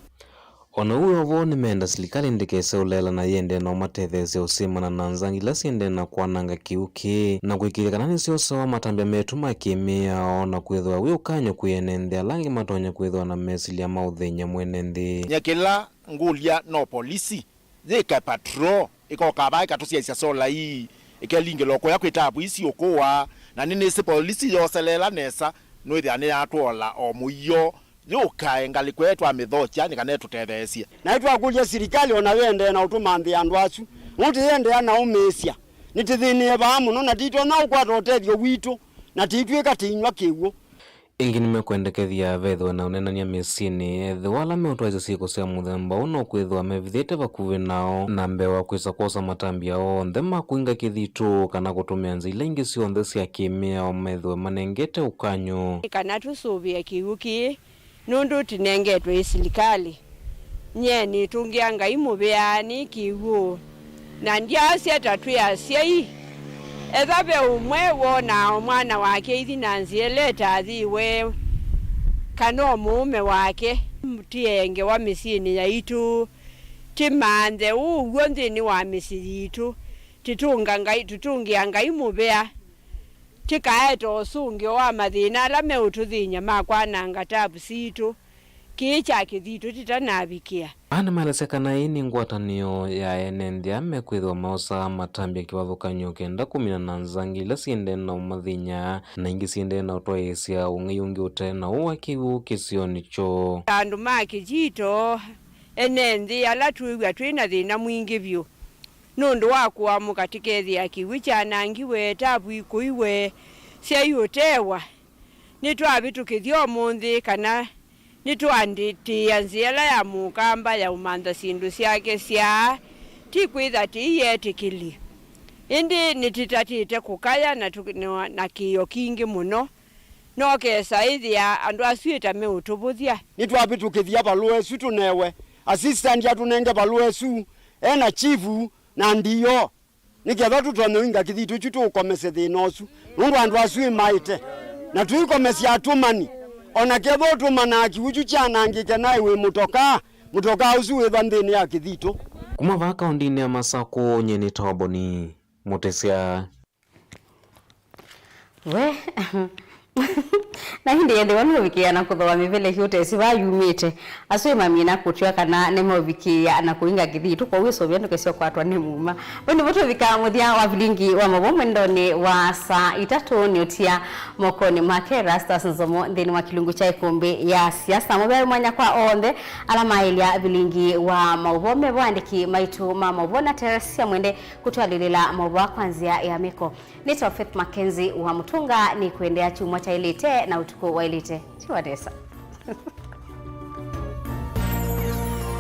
O na ũu wĩ o vo, nĩmeenda silikalĩ ndĩkese ũleela na yĩendee na ũmatetheesya ũsyĩmana na nzangili ila syĩendee na kwananga kĩw'ũ kĩĩ, na kũĩkĩĩthya kana nĩsyosewa matambya metũ ma kĩ-mĩao, na kwĩthĩwa wĩ ũkany'o kwĩ ene nthĩ ala angĩ matonya kwĩthĩwa na mesilya ma ũthĩny'a mwene nthĩ. Nyie kĩla ngũlya no polisi yĩke patrol, ĩkoka vaa ĩkatũsyaĩĩsya sola ii, ĩkelingĩla o kũya kwĩ tapu ii siũkũa, na nĩnĩsĩ polisi yoseleela nesa, nũĩthĩa nĩyatwola o mũio. Yũkae ngalĩko ĩĩ twamĩthokya nĩ kana ĩtũtetheesye. Na nĩtwakũlya silikalĩ o na yĩendee na ũtũmanthĩa andũ asu, nũndũ tũyĩendeea na ũmĩĩsya. Nĩtũthĩnĩe vaa mũno na tũitonya ũkwata ũtethyo witũ, na tũitw'ĩka tũinyw'a kĩw'ũ. Ĩngĩ nĩmekwendekethya vethĩwe na ũneenany'a mĩsyĩnĩ. Ethĩwa ala meũtwaĩsya syĩko sya mũthemba ũũ no kwĩthĩwa mevithĩte vakuvĩ nao, na mbee wa kwĩsa kwosa matambya onthe ma kũinga kĩthitũ kana kũtũmĩa nzĩa ila ingĩ syonthe sya kĩ-mĩao methĩwe manengete ũkany'o. Nĩ kana tũsũvĩe kĩw'ũ kĩĩ, nũndũ tũnengetwe ĩ silikalĩ. Nyie nĩtũngĩa Ngai mũvea nĩ kĩw'ũ, na ndyasya ta twĩ asyai, Ethĩwa ve ũmwe wonaa o mwana wake aithi na nzĩa ĩla ĩtathĩwe, kana o mũũme wake, tiengewa mĩsyĩnĩ yaitũ, timanthe ũw'o nthĩnĩ wa mĩsyĩ yitũ, titũnga Ngai, tũtũngĩa Ngai mũvea, tikaete ũsũngĩo wa mathĩna ala meũtũthĩny'a ma kwananga tavu sitũ. Kĩĩ kya kĩthitũ tĩtanavikĩa. Aa nĩmaelesya kana ĩĩ nĩ ngwatanĩo ya ene nthĩ ala mekwĩthĩwa maosaa matambya kĩvathũkany'o kenda kũmina na nzangĩ ila syĩendee na ũmathĩny'a na ingĩ syĩendee na ũtwaĩĩsya ũng'ei ũngĩ ũte na ũũ wa kĩw'ũ kĩsionĩ kyoo. Andũ ma Kĩthito, ene nthĩ ala twĩw'a twĩ na thĩna mwingĩ vyũ nũndũ wa kũamũka tĩkethĩa kĩw'ũ kyanangiwe, tavu ikũiwe, syai ũtewa, nĩtwavĩtũkĩthya ũmũnthĩ kana nĩtũandĩtĩĩa nzĩa ĩla ya mũkamba ya ũmantha syĩndũ syake syaa, ti kwĩtha tĩiyeetĩkĩlye. Ĩndĩ nĩtĩtatĩte kũkaya na tũ-, na, na kĩĩo kingĩ mũno, no kesa ĩthĩa andũ asu ĩta meũtũvũthya. Nĩtwavĩtũkĩthya valũa ĩsu tũnewe, assistant atũnenge valũa ĩsu, e na chief na D O. Nĩ kenda tũtonye ũinga kĩthitũ kyu tũũkomesye thĩna ũsu, nũndũ andũ asu ĩmaĩte. Na tũikomesya atũmani, o na kethwa ũtũmanaa kĩw'ũ kyu kyanangĩke naĩ wĩ mũtokaa, mũtokaa ũsu wĩthwa nthĩnĩ ya kĩthitũ. Kuma vaa kaũndĩnĩ ya Masakũ, nyie nĩ Toboni Mũtĩsya. We, na ĩndĩ ethĩwa nũvikĩĩa na kũthooa mĩvĩle kĩũtesi vaa yumĩte, asu ĩmamina kũtw'a kana nĩmeũvikĩĩa na kũinga kĩthitũ, kwoou ĩsũvĩe ndũkese ũkwatwa nĩ muma. Vau nĩvo tũvika mũthya wa vilingi wa maũvoo mwendonĩ wa saa itatũ, nĩ ũtia mokonĩ make Erastus Nzomo nthĩnĩ wa kĩlungu kya ĩkũmbĩ ya siasa. Mũvea mwanya kwa onthe ala maĩlya vilingi wa maũvoo, me vo aandĩki maitũ ma maũvoo na Teresia Mwende kũtwalĩlĩla maũvoo kwa nzĩa ya mĩko. Nĩtawa Faith Mackenzie wa Mũtũnga, nĩkwendea kyumwa kyaĩlĩte na ũtukũ waĩlĩte. Tiwa nesa.